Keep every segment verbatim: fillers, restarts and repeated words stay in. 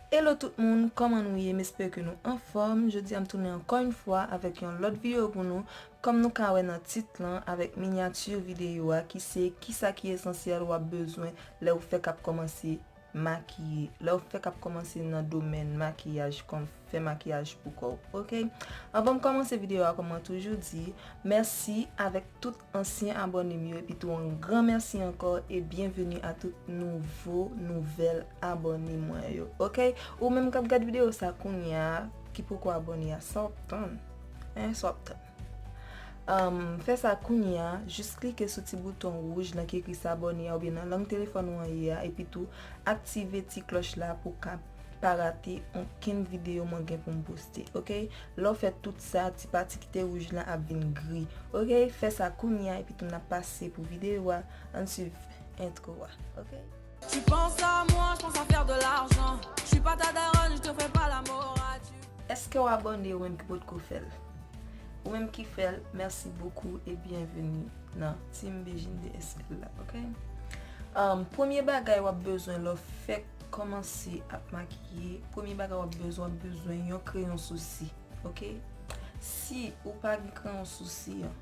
Hello tout moun, kòman nou ye? M espere ke nou anfòm. Jodi a m tounen ankò yon fwa avèk yon lòt videyo pou nou. Kòm nou ka wè nan tit lan, avèk minyati videyo a ki se kisa ki esansyèl w ap bezwen lè w fèk ap kòmanse makiye. Lè w fèk ap kòmanse nan domèn makiyaj, kòm fè makiyaj pou kò w, oke? Anvan m kòmanse videyo a, kòm mwen toujou di, mèsi avèk tout ansyen abòne m yo, epi tou yon gran mèsi ankò e byenveni a tout nouvo, nouvèl abòne mwen yo, oke? Ou menm k ap gad videyo sa kounye a, ki poko abòne a, sa w ap tann? Hein, sa w ap tann? Um, fè sa kounye a, jis klike sou ti bouton wouj lan ki ekri s'abonner a oubyen nan lang telefòn ou an ye a, epi tou aktive ti klòch la pou w ka pa rate okenn videyo mwen gen pou m poste, oke? Lè w fè tout sa, ti pati ki te wouj lan ap vin gri, oke? Fè sa kounye a, epi tou n ap pase pou videyo a, ann swiv entwo a, oke? Tu penses à moi, je pense à faire de l'argent. Je suis pas ta daronne, je te fais pas la morale. Èske w abòne ou menm ki potko fè l? Ou menm ki fè l, mèsi bokou e byenveni nan Team Bejine de S L la, oke? Um, premye bagay w ap bezwen lè w fèk kòmanse ap makiye, premye bagay w ap bezwen, w ap bezwen yon kreyon sousi, oke? Si ou pa gen kreyon sousi an,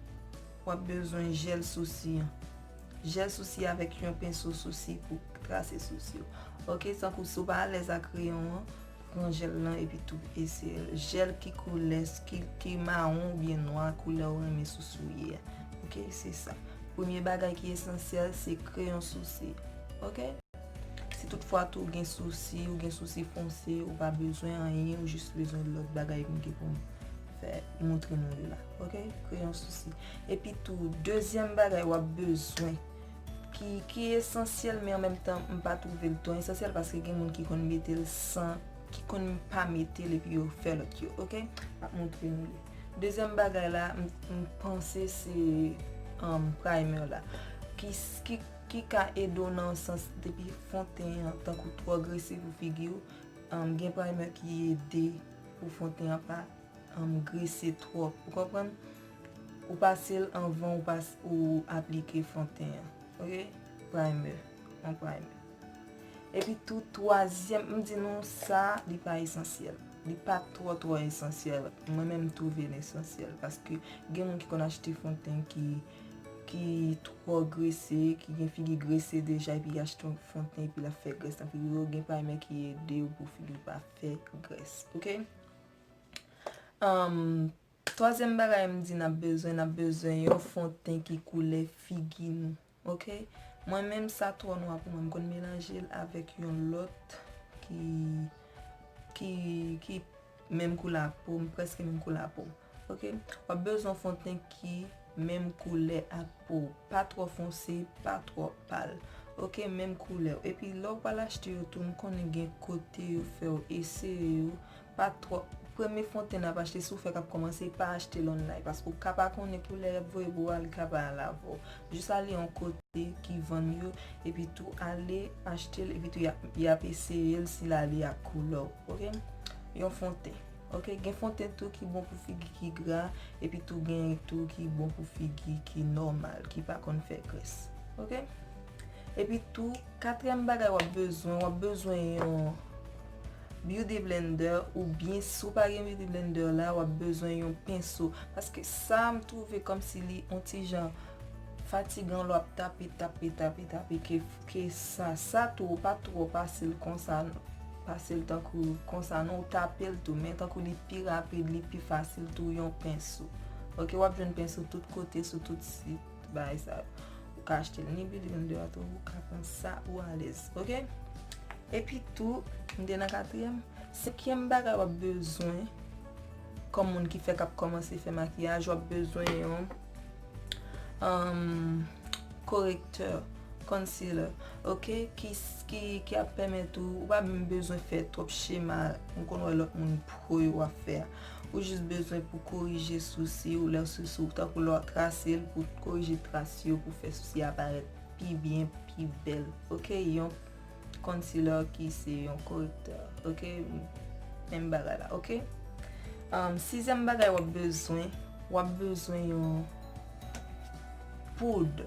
w ap bezwen jèl sousi an. Jèl sousi avèk yon penso sousi pou trase sousi w. Oke, tankou si w pa alèz ak kreyon an, pran jèl lan epi tou eseye l. Jèl ki koulè, ki, ki mawon oubyen nwa, koulè w renmen sousi w ye a. Oke, se sa. Premye bagay ki esansyèl, se kreyon sousi. Oke? Si toutfwa tou ou gen sousi, ou gen sousi fonse, ou pa bezwen anyen, ou jis bezwen lòt bagay m gen pou m fè, montre nou l la. Oke? Kreyon sousi. Epi tou, dezyèm bagay w ap bezwen, ki, ki esansyèl, men an menm tan, m pa twouve l twò esansyèl, paske gen moun ki konn mete l san, ki konn pa mete l, epi yo fè lòt yo, oke? M ap montre nou li. Dezyèm bagay la, m, m panse se, um, primer la. Ki, ki, ki ka ede w nan sans depi fon ten an, tankou twò grese pou figi w, um, gen primer ki ede pou fon ten an pa, um, grese twòp. Ou konprann? Ou pase l anvan ou pas-, ou aplike fon ten an. Oke? Primer. Yon primer. Epi tou, twazyèm, m di nou sa, li pa esansyèl. Li pa twò, twò esansyèl. Mwen menm, m twouve l esansyèl. Paske gen moun ki konn achte fon ten ki, ki twò grese, ki gen figi grese deja, epi y achte yon fon ten, epi l ap fè grès nan figi yo. Gen primer ki ede w pou figi w pa fè grès. Oke? Um, twazyèm bagay m di n ap bezwen, n ap bezwen yon fon ten ki koulè figi nou. Oke? Mwen menm sa twò nwa pou mwen, m konn melanje l avèk yon lòt ki, ki, ki menm koulè ak po m, prèske menm koulè ak po m. Oke? W ap bezwen fon ten ki menm koulè ak po w. Pa twò fonse, pa twò pal. Oke? Menm koulè w. Epi lè w pral achte yo tou, m konnen gen kote yo fè w eseye yo. Pa twò. Premye fon ten n ap achte, si w fèk ap kòmanse, pa achte l online, paske w ka pa konnen koulè y ap voye pou w a, li ka pa al avè w. Jis ale yon kote ki vann yo, epi tou ale achte l, epi tou y ap, y ap eseye l si l ale ak koulè w, oke? Yon fon ten, oke? Gen fon ten tou ki bon pou figi ki gra, epi tou gen tou ki bon pou figi ki nòmal, ki pa konn fè grès, oke? Epi tou, katriyèm bagay w ap bezwen, w ap bezwen yon beauty blender, oubyen si w pa gen beauty blender la, w ap bezwen yon penso. Paske sa, m twouve kòmsi li on ti jan fatigan lè w ap tape, tape, tape, tape, ke, ke sa. Sa tou, ou pa twò pase l konsa, pase l tankou konsa, non, ou tape l tou, men tankou li pi rapid, li pi fasil tou, yon penso. Oke, w ap jwenn penso tout kote, sou tout sit, bagay sa yo. Ou ka achte l ni beauty blender a tou, ou ka pran sa ou alèz, oke? Epi tou, m te nan katriyèm, senkyèm bagay w ap bezwen, kòm moun ki fèk ap kòmanse fè makiyaj, w ap bezwen yon, um, korektè, concealer, oke? Ki, ki, ki ap pèmèt ou, ou pa menm bezwen fè twòp chema, m konn wè lòt moun pro yo ap fè a. Ou jis bezwen pou korije sousi w, lè sousi w, tankou lè w trase l, pou korije tras yo, pou fè sousi a parèt pi byen, pi bèl. Oke, yon concealer ki se yon korektè. Oke, menm bagay la, oke? Um, sizyèm bagay w ap bezwen, w ap bezwen yon poud.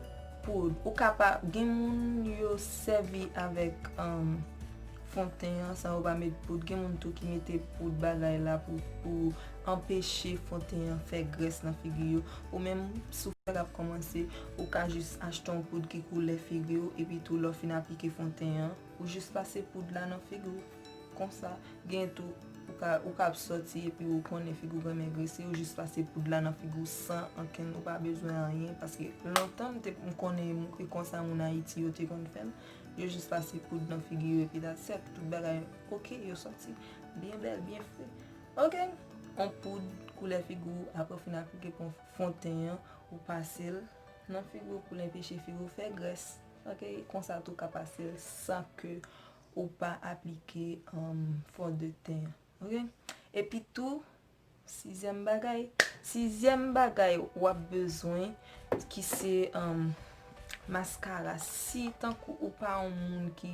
Poud. Ou ka pa, gen moun yo sèvi avèk, um, fon ten an san yo pa met poud. Gen moun tou ki mete poud bagay la pou, pou anpeche fon ten an fè grès nan figi yo. Ou menm, si w fè l ap kòmanse, ou ka jis achte yon poud ki koulè figi w, epi tou lè w fin aplike fon ten an, ou jis pase poud la nan figi w. Konsa, gen tou, ou ka, ou ka ap sòti epi ou konnen figi w renmen grese, ou jis pase poud la nan figi w san ankenn, ou pa bezwen anyen, paske lontan m te, m konnen e konsa moun Ayiti yo te konn fè l. Yo jis pase poud nan figi yo epi that's it. Tout bagay oke, yo sòti byen bèl, byen fre. Oke, yon poud koulè figi w, apre w fin aplike fon, fon ten an, ou pase l nan figi w pou l anpeche figi w fè grès. Oke, konsa tou ka pase l san ke ou pa aplike, um, fon de ten an. Oke? Epi tou, sizyèm bagay, sizyèm bagay w ap bezwen, ki se, um, maskara. Si tankou ou pa yon moun ki,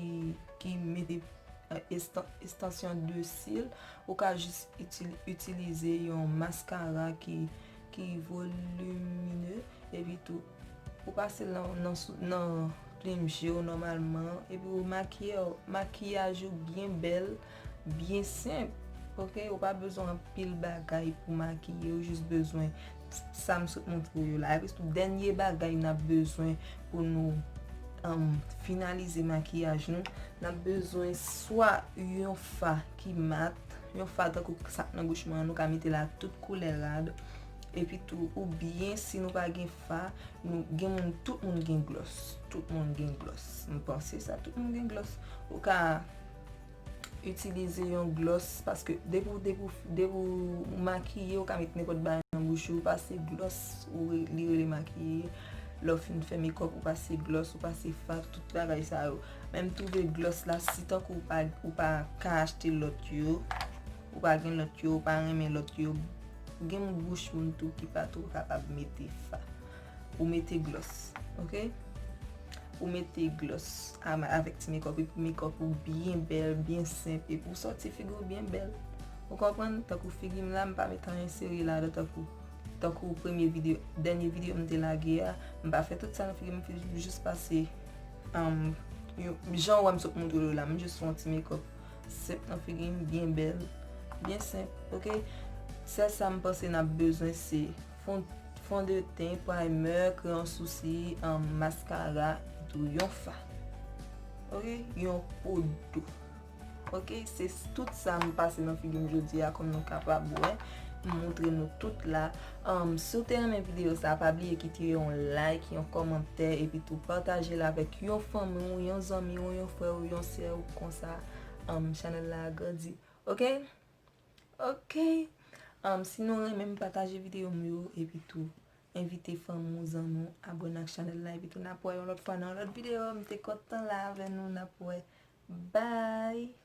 ki mete, uh, estan-, estansyon de sil, ou ka jis itil-, itilize yon maskara ki, ki volimine, epi tou, ou pase l nan, nan, sou, nan plim je w nòmalman, epi ou makiye w, makiyaj ou byen bèl, byen senp, oke? Ou pa bezwen anpil bagay pou makiye, ou jis bezwen sa m sot montre w yo la. Epi tou, dènye bagay n ap bezwen pou nou, um, finalize makiyaj nou, n ap bezwen swa yon fa ki mat, yon fa tankou sa k nan bouch mwen an, nou ka mete l ak tout koulè rad, epi tou, oubyen si nou pa gen fa, nou, gen moun, tout moun gen glòs. Tout moun gen glòs. M panse sa, tout moun gen glòs. Ou ka itilize yon glòs, paske depi w, depi w, depi w makiye, ou ka met nenpòt bagay nan bouch ou, ou pase glòs, ou re-, li rele makiye. Lè w fin fè mekòp, ou pase glòs, ou pase fa, tout bagay sa yo. Men m twouve glòs la, si tankou ou pa, ou pa ka achte lòt yo, ou pa gen lòt yo, ou pa renmen lòt yo, gen moun bouch moun tou ki pa twò kapab mete fa. Ou mete glòs, oke? Ou mete glòs a-, avèk ti mekòp, epi mekòp ou byen bèl, byen senp, epi ou sòti figi w byen bèl. Ou konprann? Tankou figi m la, m pa met anyen sere ladan, tankou, tankou premye videyo, dènye videyo m te lage a, m pa fè tout sa nan figi m, m jis pase, um, yo, jan w wè m sot montre w la, m jis fè yon ti mekòp senp nan figi m, byen bèl, byen senp, oke? Sèl sa m panse n ap bezwen se fon, fon de ten, primer, kreyon sousi, um, maskara, epi tou yon fa. Oke? Yon poud tou. Oke? Se s-, tout sa m pase nan figi m jodi a, kòm nou kapab wè. M montre nou tout la. Um, si w te renmen videyo sa, pa bliye kite yon like, yon kòmantè, epi tou pataje l avèk yon fanmi w, yon zanmi w, yon frè w, yon sè w konsa, um, chanèl la a grandi. Oke? Oke. Um, si nou renmen m, pataje videyo m yo, epi tou envite fanmi w, zanmi w, abòne ak chanèl la, epi tou n ap wè yon lòt fwa nan yon lòt videyo. M te kontan la avè nou, n ap wè. Bye.